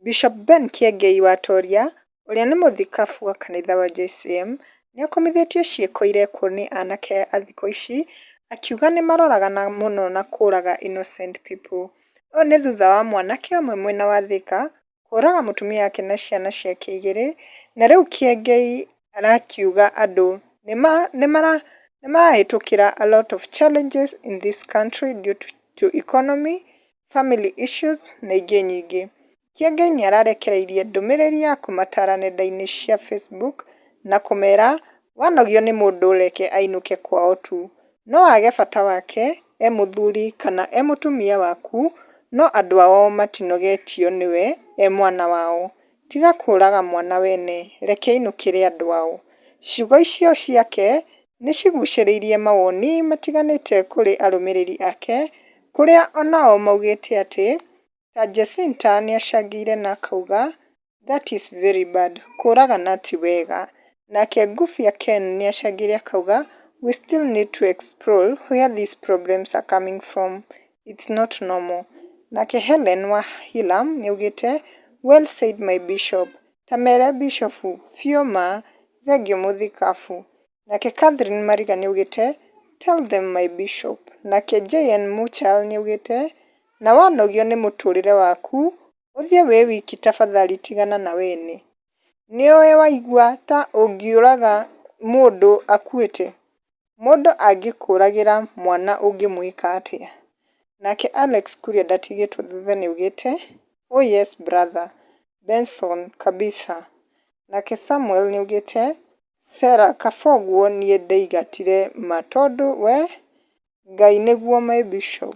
Bishop Ben Kĩengei wa Toria ũrĩa nĩ mũthikabu wa kanitha wa JCM nĩakomithitie ciĩko irekwo nĩ anake a thikũ ici akiuga nĩmaroragana mũno na kũraga innocent people. Ũũ nĩ thutha wa mwanake ũmwe mwena wa Thika kũraga mũtumia wake na ciana ciake igĩrĩ na rĩu Kĩengei arakiuga andũ nĩmarahĩtũkĩra a lot of challenges in this country due to economy, family issues na ingĩ nyingĩ. Kĩengei nĩararekereirie ndũmĩrĩri ya kũmatara nenda-inĩ cia Facebook na kũmera wanogio nĩ mũndũ reke ainũke kwao tu, no age bata wake e mũthuri kana e mũtumia waku no andũ ao matinogetio nĩwe e mwana wao, tiga kũraga mwana wene reke ainũkĩre andũ ao. Ciugo icio ciake nĩcigucĩrĩirie mawoni matiganĩte kũrĩ arũmĩrĩri ake kũrĩa onao maugĩte atĩ ta Jacinta nĩacangĩire na akauga "that is very bad, kũragana ti wega" nake Ngũbia Ken nĩacangĩire akauga "we still need to explore where these problems are coming from, it's not normal" nake Hellen wa Hilam nĩaugĩte "well said my bishop, ta mere bishofu biũ ma, thengiũ mũthikabu" nake Catherine Mariga nĩaugĩte "tell them my bishop" nake JN Muchal nĩaugĩte "na wanogio nĩ mũtũrĩre waku ũthiĩ wĩ wiki tafadhali tigana na wene, nĩũĩ waigua ta ũngĩũraga mũndũ akuĩte? Mũndũ angĩkũragĩra mwana ũngĩmwĩka atĩa?" Nake Alex Kuria ndatigĩtwo thutha nĩaugĩte "oh yes brother Benson kabisa" nake Samuel nĩaugĩte "Sarah kaba ũguo niĩ ndeigatire ma tondũ we Ngai nĩguo my bishop."